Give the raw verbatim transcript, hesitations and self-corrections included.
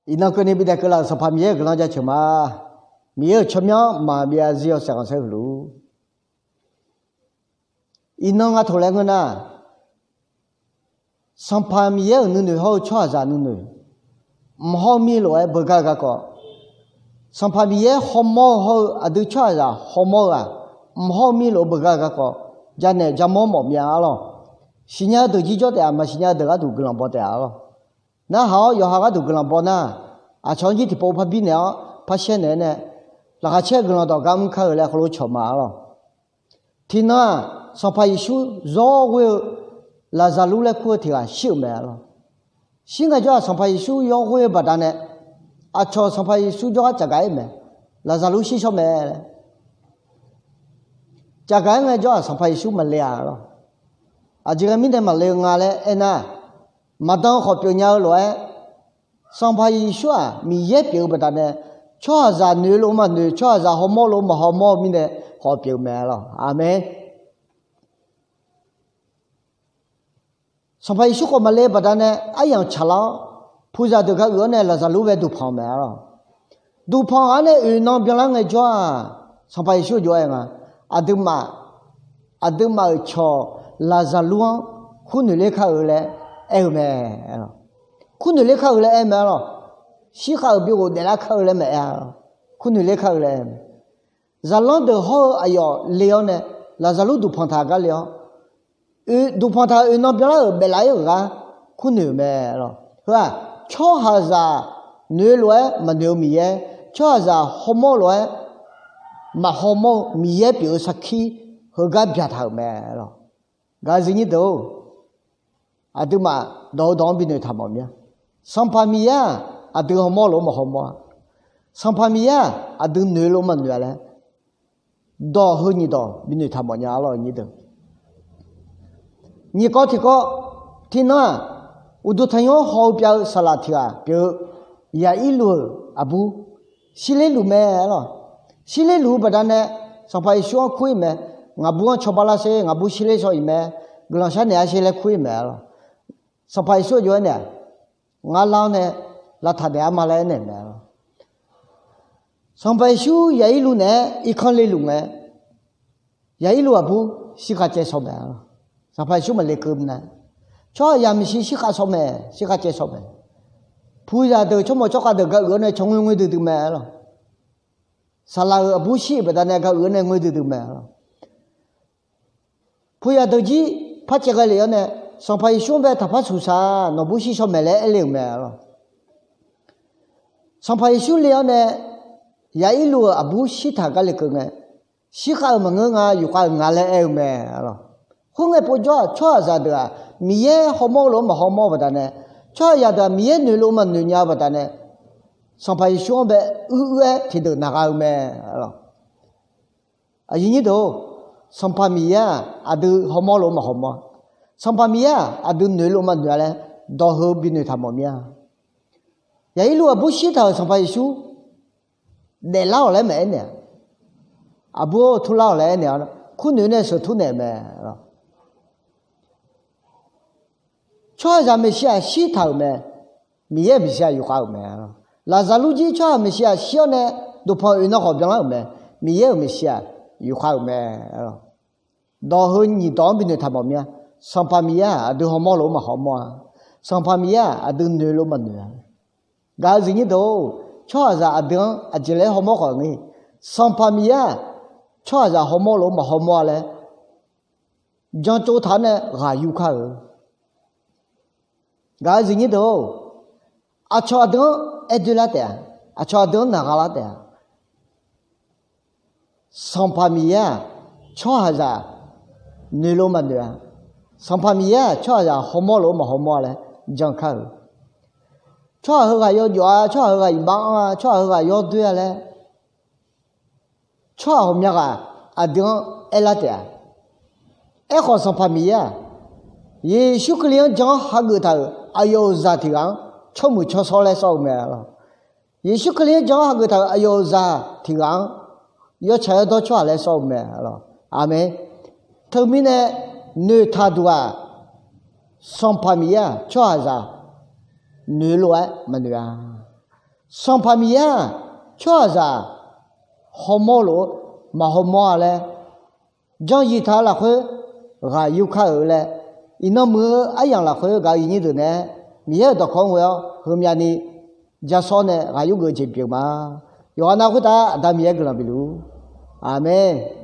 Iqnan keuvni bidaef keuvlaf-euq Sanqpaq Miqyaer-euq guiqlanq jaceuq ma. Miqyaer-euq tsawrmyanr maqbyav zir yawshaef khanqsaer huiq luf-ur. Iqnan nga toq laer ngeur nar, Sanqpaq Miqyaer-euq nuinoeq hawr-eu tsawrhaqzaq nuinoeq mq hawr mir lof-aer beugar-eu garkawv, Sanqpaq Miqyaer hawmawr-eu hawr-eu aqdui tsawrhaqzaq hawmawr-eu-aq, mq hawr mir lof-aer beugar-eu garkawv, janaeq jamawr mawf myav arlawr. Siqnya-eu deuq jirjawr taef-a, maqsiqnya-eu deuq gharduq guiqlanq baw taef-a arlawr. Narhaq-awr yawqha gharduq guiqlanq baw nar, aqcawq-anr jir tiqpov parbir naeq-awr parshaer naeq-aer nae, laqkhaq caer-eu guiqlanq dawq gar mr kar-eu laer heulof cawq ma arlawr. Tiqnan-aq, Sanqpaq Yeqsur zawr ghoer-eu Laqzaqlur laer kur-eu tiq ghaq shir-euq mae arlawr. Shir ngaejawr-aq, Sanqpaq Yeqsur yawr ghoer-eu baqdanae, aqcawq Sanqpaq Yeqsur jawrgar caqgaq-aer mae, Laqzaqlur shir shawr mae laer. Caqgaq-aer ngaejawr-aq, Sanqpaq Yeqsur maqle-a arlawr. Aqjeq ghae mirnae maqle-eu nga laer aernar, maqdan khawf pyeuf nya-eu lof-aer, Sanqpaq Yeqsur-aq Miqyaer pyeuf-eu baqdanae, tsawrhaqzaq noeq lof maqnoeq, tsawrhaqzaq hawmawr lof maqhawmawr-eu mirnae khawf pyeuf mae arlawr. Aqmeq. Sanqpaq Yeqsur khawf maqle baqdanae aryamq tsaqlar-awr, puqzaq deuq ga uiq-awr nae Laqzaqlur bae duqpanq mae arlawr. Duqpanq-anr nae oeq nan byanlar ngaejawr-aq, Sanqpaq Yeqsur jov-aer nga, aqduimaf, aqduimaf-euq cawq Laqzaqlur-anr kurnoeq ler kar-eu laer aer-eu mae. Kurnoeq ler kar-eu laer aer mae arlawr. Shirkhav-euq bi ghofdaef lar kar-eu laer maqaer arlawr. Kurnoeq ler kar-eu laer aer mae. Zaqlanr deuq hawr-eu aqyawf le-awr nae, Laqzaqlur duqpanq taq gar le-awr, duqpanq taq-euq oeq nan byanlar-euq baeflaf-ir-euq gar kurnoeq-euq mae arlawr. Heu-aq, tsawrhaqzaq noeq lof-aer maqnoeq-eu Miqyaer, tsawrhaqzaq hawmawr lof-aer maqhawmawr-eu Miqyaer pyeuf-eu sarkir heugar byaqtaq-euq mae arlawr. Gaq-eu zifnyir deuq-or, aqduimaf dawq-eu dawq-anr binoeq taq mawf mir-a. Sanqpaq Miqyaer-aq aqdui hawmawr lof-aer maqhawmawr-a. Sanqpaq Miqyaer-aq aqdui noeq lof-aer maqnoeq-a laer, dawq heu nyiq dawq binoeq taq mawf nya arlawr nyir deuq. Nyiq kawv tiq kawv, tiqnan-aq, uqduq tanqnymr haw-eu pyav-eu saqlaq tiq ghaq pyeuf-eu Yaqirluv-euq aqbur shirler luf mae arlawr. Shirler luf-eu baqdanae, Sanqpaq Yeqsur-anr kur-ir mae. Ngaqbur-anr cawba lar sher, ngaqbur shirler shaw-iq mae. Guiqlanq sharnaeq-a sher laer kur-ir mae arlawr. Sanqpaq Yeqsur jov-aer naeq-aq, ngar lar-awr nae lavtaq daef-ar ma laer aernaeq mae arlawr. Sanqpaq Yeqsur Yaqirluv naeq-aer irkanr le luf ngae, Yaqirluv aqbur shirkhav caev shaw mae arlawr. Sanqpaq Yeqsur maqle keuv nar, tsawrhaqzaq maeqshi shirkhav shaw mae, shirkhav caev shaw mae. Puqzaq deuq tsawrmawq tsawrkhav deuq ga uiq-awr nae tsawrngoer ngoer duidui mae arlawr. Saqlaq-euq aqbur shir-euq baqdanae ga uiq-awr nae ngoer duidui mae arlawr. Puqzaq deuq jir par caev ghae lef-awr nae, Sanqpaq Yeqsur-anr bae taqpar suqsaq-a, nawqbur shir shaw maeq laer aer le-euq mae arlawr. Sanqpaq Yeqsur le-awr nae, Yaqirluv-euq aqbur shirtaq gar le keuv ngae, shirkhav-euq maqngeur nga, yufkhav-euq nga laer aer-eu mae arlawr. Khoerngae povjawr-aq, tsawrhaqzaq deuq-aq Miqyaer hawmawr lof-aer maqhawmawr-eu baqdanae, tsawrhaqzaq deuq-aq Miqyaer noeq lof-aer maqnoeq nya-eu baqdanae, Sanqpaq Yeqsur-anr bae uir uir-aer tiqdeuq naq gha-eu mae arlawr. Aqyuif nyir deuq-or, Sanqpaq Miqyaer-aq aqdui hawmawr lof-aer maqhawmawr-a. Sanqpaq Miqyaer-aq aqdui noeq lof-aer maqnoeq-a laer dawq heu binoeq taq mawf mir-a. Yaqirluv aqbur shirtaq-euq Sanqpaq Yeqsur daeflar-awq laer maqaer naeq-a. Aqbur-or, turlar-awq laer aernaeq-awr, kurnoeq nae sheuq tur naeq mae. Tsawrhaqzaq maeqshi-aq shirtaq-euq mae. Miqyaer-euq maeqshi-aq yufkhav-euq mae. Laqzaqlur jir tsawrhaq maeqshi-aq shir-awr nae, dawqpanq oeq nan khawf byanlar-euq mae. Miqyaer-euq maeqshi-aq yufkhav-euq mae. Dawq heu nyiq dawq-anr binoeq taq mawf mir-a. Sanqpaq Miqyaer-aq aqdui hawmawr lof-aer maqhawmawr-a. Sanqpaq Miqyaer-aq aqdui noeq lof-aer maqnoeq-a. Gaq-eu zifnyir deuq-or, tsawrhaqzaq aqdui-anr aqjeq laer hawmawr khawf ngir, Sanqpaq Miqyaer-aq tsawrhaqzaq hawmawr lof-aer maqhawmawr-a laer jantsov taq-awr nae ghaq yur kar-eu. Gaq-eu zifnyir deuq-or, aqcawq aqdui-anr aer doer lar taef-a. Aqcawq aqdui-anr naq gha lar taef-a. Sanqpaq Miqyaer-aq tsawrhaqzaq noeq lof-aer maqnoeq-a. Sanqpaq Miqyaer-aq tsawrhaqzaq hawmawr lof-aer maqhawmawr-a laer jan kar-eu. Tsawrhaq heughaq yawjawf-a, tsawrhaq heughaq iqbax anr-a, tsawrhaq heughaq yawdoer-a laer tsawrhaq ghawqmya ghaq aqdui-anr aerlar taef-a. Aerkhawf Sanqpaq Miqyaer-aq, Yeqsur Kali-anr jan-awr hageuf taq-euq aqyawf-euq zaq tiq ghaq-anr tsawrmuiq tsawrshawr laer sawr-eu mae arlawr. Yeqsur Kali-anr jan-awr hageuf taq-euq aqyawf-euq zaq tiq ghaq-anr yawtsaq yawdawr tsawrhaq laer sawr-eu mae arlawr. Aqmeq. Teumirnae noeqtaq duq-aq, Sanqpaq Miqyaer-aq tsawrhaqzaq noeq lof-aer maqnoeq-a. Sanqpaq Miqyaer-aq, tsawrhaqzaq hawmawr lof-aer maq hawmawr-a laer, janryiq taq-eu lafkhoer ghaq yur kar-euq laer, iqnan muiq-eu aryamq lafkhoer gaq-eu iqnyir deuq naeq-aer Miqyaer-euq dawqkawq-anr ghoe-awr heumyavni jasawr nae ghaq yur geuf-eu jeq pyeuf ma. Yawqghaq nav khoertav Aqda Miqyaer guiqlanq bif luf-ur. Aqmeq.